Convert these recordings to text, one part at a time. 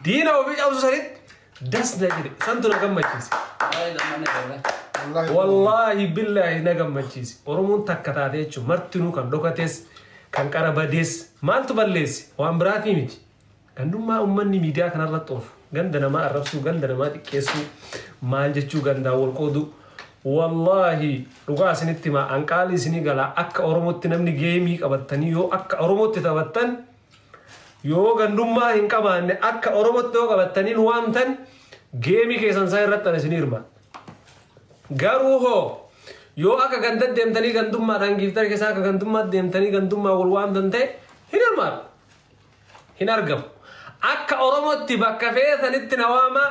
Diina ofii cabsu sanitti das na jedhe, santu na gammachiise. Wallaahi billaahi na gammachiise. Oromoon takka taate jechuun martinuu kan dhokates kan qara badees maaltu balleesse waan biraatii miti. Gandummaa uummanni miidiyaa kanarratti oofu, ganda namaa arrabsuu, ganda namaa xiqqeessuu, maal jechuu, gandaa wal qoodu. Wallaahi dhugaa isinitti himaa, anqaalii isinii galaa, akka Oromootti namni geemii qabattanii yoo akka Oromootti taphattan, yoo gandummaa hin qabaanne, akka Oromootti yoo qabattanii nu waamtan, geemii keessan isaa irratti ana isinii hirmaadha. Garuu hoo yoo akka ganda deemtanii gandummaadhaan giiftara keessaa akka gandummaatti deemtanii gandummaa wal waamtan ta'e, hin hirmaadhu. Hin argamu. Akka Oromootti bakka feetanitti na waamaa.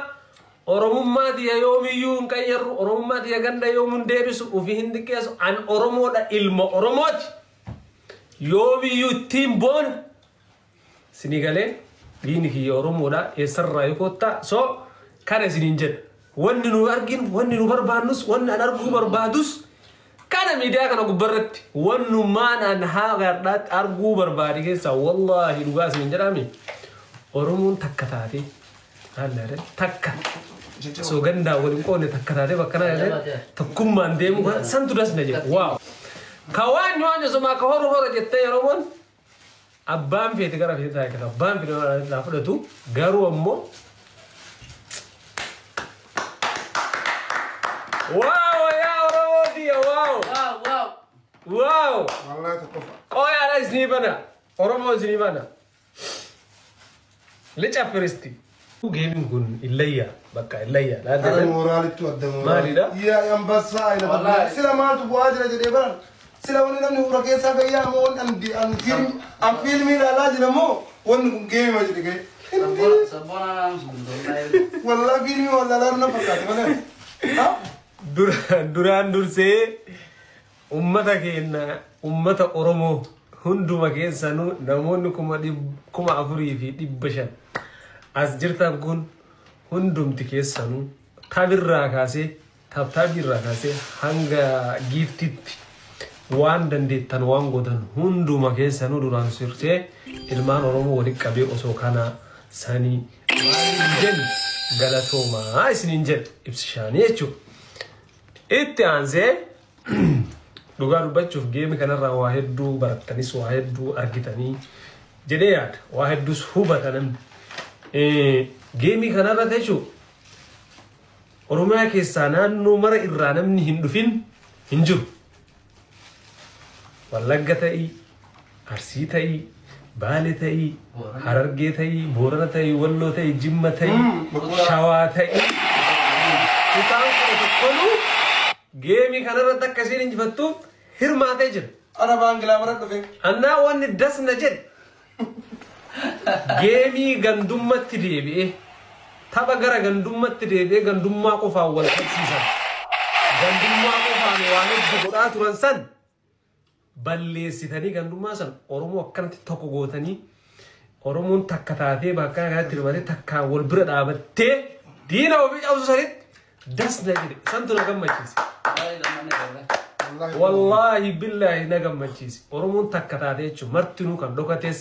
Oromummaa tiyya yoomiyyuu hin qayyarru. Oromummaa tiyya ganda yoomuu hin deebisu. Ufii hin xiqqeessu. An Oromoodha, ilma Oromooti. Yoomiyyuu ittiin boona. Isinii galee, dhiigni kiyya Oromoodha. Eessarraa yoo kottaa. So kana isiniin jedha. Wanni nu arginu, wanni nu barbaannus, wanni an arguu barbaadus kana miidiyaa kana gubbarratti wannumaan an haa gardhaatti arguu barbaade keessaa, wallaahi dhugaa isiniin jedhami, Oromoon takka taatee maal takka osoo gandaa waliin qoodne takka taatee bakka kana tokkummaan deemu kana santu das na jedhu. Waaw, ka waan waan osuma ka horu hora jettee Oromoon abbaan feete gara feete taa'e, kan abbaan feete naa fudhatu, garuu ammoo waaw, yaa Oromoo tiyya, waaw, waaw. Wallahi tokkoffaa. Qoyaadha, isinii bana. Oromoo isinii bana. Lica firisti. Geemiin kun illayyaa, bakka illayyaa. Ana mooraalittu adda mooraal. Maalidha? Yaa ambassaa ila. Wallahi. Sila maaltu bu'aa jira jedhee baran. Sila wanni namni hura keessaa gayyaa moo wanni an fiilmi an fiilmii ilaalaa jira moo wanni kun geema jedhe gahe. Wallahi fiilmii wallaalaa na fakkaate malee. Ha? Duraan dursee ummata keenya, ummata Oromoo hunduma keessanuu, namoonni 4,500 as jirtan kun hundumti keessanuu tabirraa kaasee, tabtaabiirraa kaasee hanga giiftitti waan dandeettan waan gootan hunduma keessanuu, duraan dursee ilmaan Oromoo walitti qabee osoo kana sanii maaliin jennu, galatoomaa isiniin jedha ibsishaanii jechuudha. Itti aansee dhugaa dubbachuuf geemi kanarraa waa hedduu barattanis, waa hedduu argitanii jedhee yaada. Waa hedduus hubata namni. Geemii kanarra jechuun Oromiyaa keessaa naannoo mara irraa namni hin dhufin hin jiru. Wallagga ta'ii, Arsii ta'ii, Baale ta'ii, Harargee ta'ii, Boorana ta'ii, Walloo ta'ii, Jimma ta'ii, Shawaa ta'ii. Kutaan 11nuu geemii kanarratti akka isheen injifattuuf hirmaatee jira. Ana baangilaa bara dhufe. Annaa wanni das na jedhe geemii gandummatti deebi'ee, tapha gara gandummatti deebi'ee, gandummaa qofaan wal qabsiisan. Gandummaa qofaan waan hedduu godhaa turan san balleessitanii, gandummaa san Oromoo akkanatti tokko gootanii, Oromoon takka taatee bakka kanatti hirmaatee takkaan wal bira dhaabattee diina ofii cabsu sanitti das na jedhe, santu na gammachiise. Wallaahi billaahi na gammachiise. Oromoon takka taate jechuun martinuu kan dhokates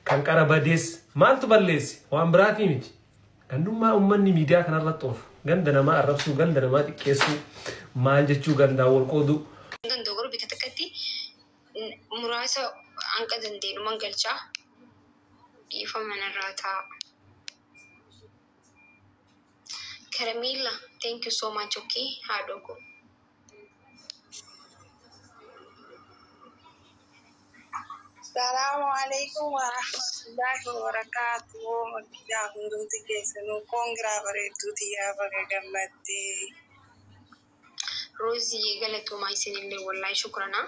kan qara badees maaltu balleesse waan biraatii miti. Gandummaa uummanni miidiyaa kanarratti oofu, ganda namaa arrabsuu, ganda namaa xiqqeessuu, maal jechuu, gandaa wal qooduu. Danda'u garuu bika takkatti muraasa hanqa dandeenyuman galchaa, dhiifama narraa ta'a. Karameella, thank you so much, okay, haadhoo koo. Salaamu alaikum warahmatullahi wabarakatuh. Yaa hundumti keessanuu, congra, bareedduu tiyyaa, baga gammaddee. Roozii, galatoomaa isinillee, wallaahi shukranaa.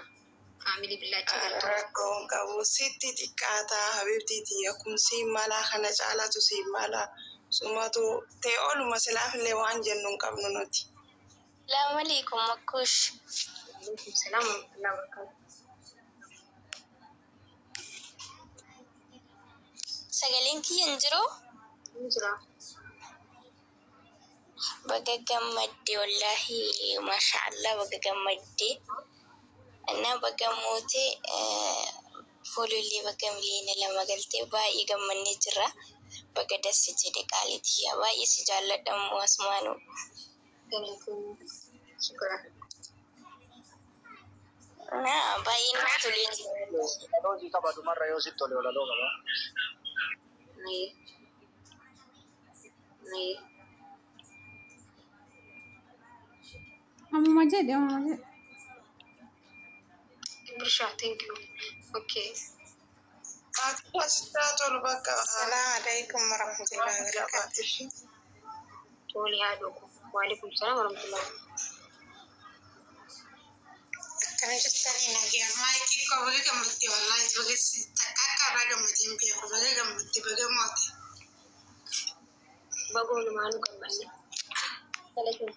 Faamilii billaacha, galatooma. Rakkoon qabu, sitti xiqqaataa, habibtii tiyya, kun siin malaa, kana caalatu siin malaa, sumatu ta'e oluma silaafillee waan jennu hin qabnu nuti. Salaamu alaikum, Makkush. Alaikum salaam warahmatullahi wabarakatuh. Sagaleen kiyya hin jiru? Ni jira. Baga gammadde, wallaahi maasha Allah, baga gammadde. Innaa baga mootee, foolollee baga 2 miliyoona galtee, baay'ee gammannee jirra. Baga dassi jedhe qaalitii baay'ee si jaalladha immoo asumaanuu. Shukran. Naa baay'ee namatti tolee jira. Walaloo sii qaba dhumarra yoo sitti tole walaloo qaba. Nee. Nee. Ammuma jedhe ammuma jedhe. Birsha, thank you. Okay. Akkasitti tolu bakka. Salaamu alaikum warahmatullahi wabarakatuh. Tole haadha koo. Waalaikum salaam warahmatullahi. Akkana jettanii nagaya maayikii koo baga gammadde wallaahi baga takka akka irraa gammadee hin beeku baga gammadde baga moote. Baga walumaanuu gammanne. Galatoom.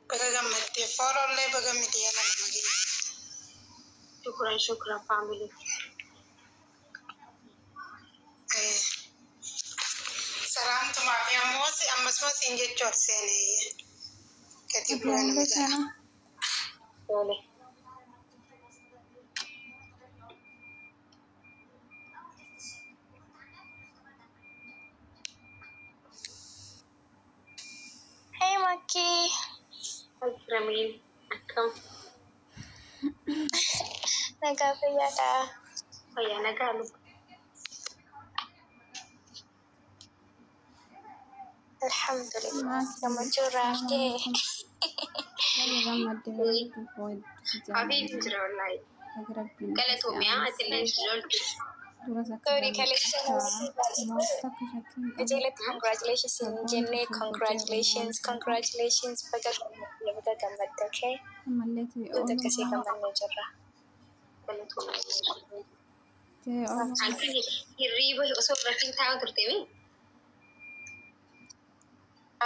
Baga gammadde foolollee baga miidiyaa lama geesse. Shukran shukran family. Salaamtumaa fi ammoo ammasuma siin jechuu ol seenee gadi bu'aa nama jala. Tole. Hey Makii. Akramiin akkam Nagaa fayyaadha. fayyaa nagaa luba. Alhamdulillah. Gammachuu irraa haftee. Baga gammadde bareedduu koo hedduu si Abiin jaalladha. jira wallaahi. Baga rabbiin Galatoomi haa atillee loltu. Duras akka Sorry kaleessa maaltu akka shakkii hin qabne. Qajeelatti congratulations hin jenne congratulations congratulations baga gammadde baga gammadde okay. Ammallee ta'e Nuti akkasii oolmaa gammannee jirra. Galatoomi. ta'e oolmaa. Halkan hirriiba osoo irratti taa'u turte mi?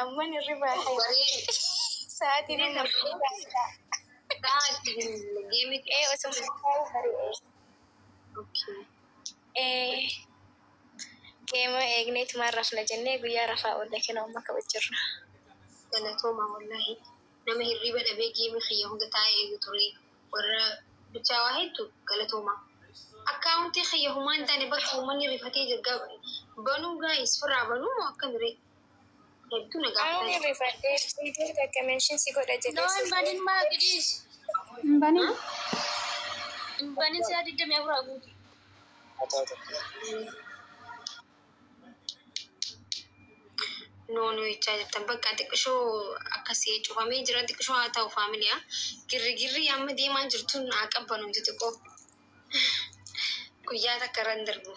Amman hirribaa Bareedu. sa'aatiin amma Sa'aatii geemii. ee osoo taa'u bari'e. Okay. Ee geema eegneetumaan rafna jennee guyyaa rafaa oolle kenna amma kabajjirra. Galatooma wallaahi. Nama hirriiba dhabee geemii kiyya hunda taa'ee eegu ture. Warra bichaa waa hedduu galatooma. Akkaawuntii kiyya humaa hin taane bakka uummanni rifatee jira. Banuu gaa'is firraa banuu moo akkam ree? Hedduu na Ani gaafatan. rifadhee viidiyoo takka meeshin si godha jedhee No, hin banin maaqidis. Hin banin. Hin banin si'a 24 guutu. No no jechaa jirtan bakka xiqqishoo akkasii cufamee jira xiqqishoo haa ta'u faamiliyaa. Girri amma deemaa jirtuun haa qabbanumti xiqqoo. Guyyaa takka irra hin darbu.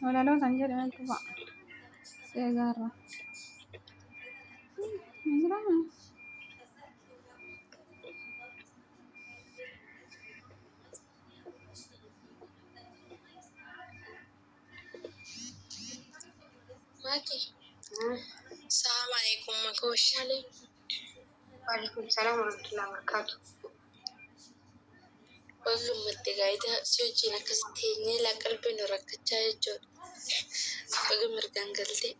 Walaloo san jedhe dhufa. Seegaarra. Hin jiraa? Maki. Salaamu alaikum makuush. Waalaikum salaam warahmatullahi wabarakatuh. Baga gammadde gaayita si wajjin akkasitti teenyee laa qalbii nu rakkachaa jechuudha. Baga mirgaan galtee.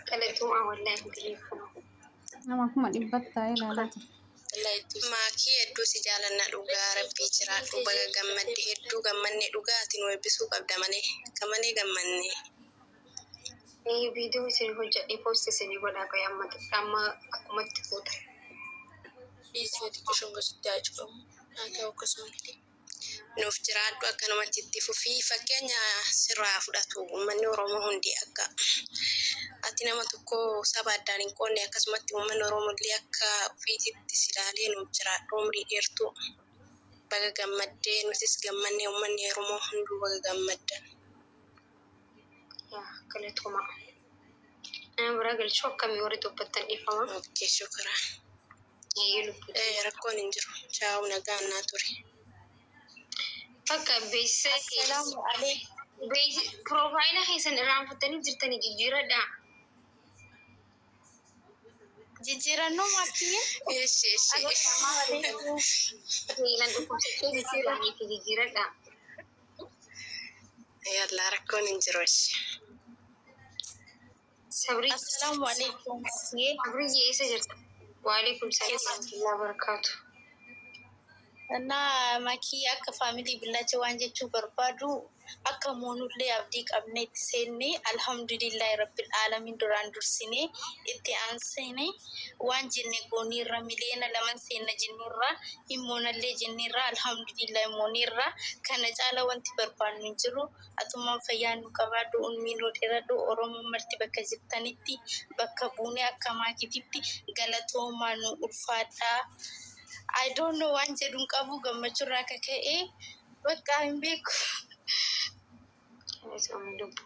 Galatooma wallaahi galeeffama. Nama 100,000 taa'ee ilaalaa jira. Maakii hedduu si jaalanna dhugaa rabbii jiraadhu baga gammadde hedduu gammanne dhugaa ati nu eebbisuu qabda malee gammanee gammanne. Viidiyoo isin hojjedhee poost isin godhaa qoy amma amma akkumatti fuuta. Dhiisee xiqqishoon gositti haa cufamu. Haa ta'u akkasumatti. Nuuf jiraadhu akkanumatti itti fufii fakkeenya sirraa fudhatu uummanni Oromoo hundi akka ati nama tokko saba addaan hin qoonne akkasumatti uummanni Oromoo illee akka ofiititti si ilaalee nuuf jiraadhu umrii dheertuu baga gammaddee nutis gammannee uummanni Oromoo hunduu baga gammaddan. Yaa galatooma. Nama biraa galchuu akkamii warri dubbattan dhiifama. Okay, shukran. Eeyyee lubbuu. Rakkoon hin jiru. Chaawu nagaan naa ture. Bakka beeksisa Assalaamu alaikum. piroofaayila keessan irraanfattanii jirtanii jijjiiradha. Jijjiirannoo maakii. Eeshi eeshi. Assalaamu alaikum. Miilaan dhukkubsattee jijjiiraniiti jijjiiradha. Yallaa rakkoon hin jiru. Eeshi. Sabrii Assalaamu alaikum. Sabriyyee eessa jirta? Waalaikum salaam warahmatullahi wabarakaatu. Innaa makii akka faamilii billaacha waan jechuu barbaadu akka moonullee abdii qabne itti seenne, alhamdulillahi rabbil aalamiin. Duraan dursinee itti aansine waan jenne gooniirra, 2 miliyoona seenna jenneerra, himmoonallee jenneerra, alhamdulillahi mooniirra. Kana caala wanti barbaannu hin jiru. Atumaan fayyaa nu qabaadhu, umrii nu dheeradhu. Oromoon marti bakka jirtanitti bakka buunee akka maakititti galatoomaa, nu ulfaadhaa. I don't know, waan jedhuun qabu gammachuurraa akka ka'e bakka hin beeku. Galatoomii lubbu.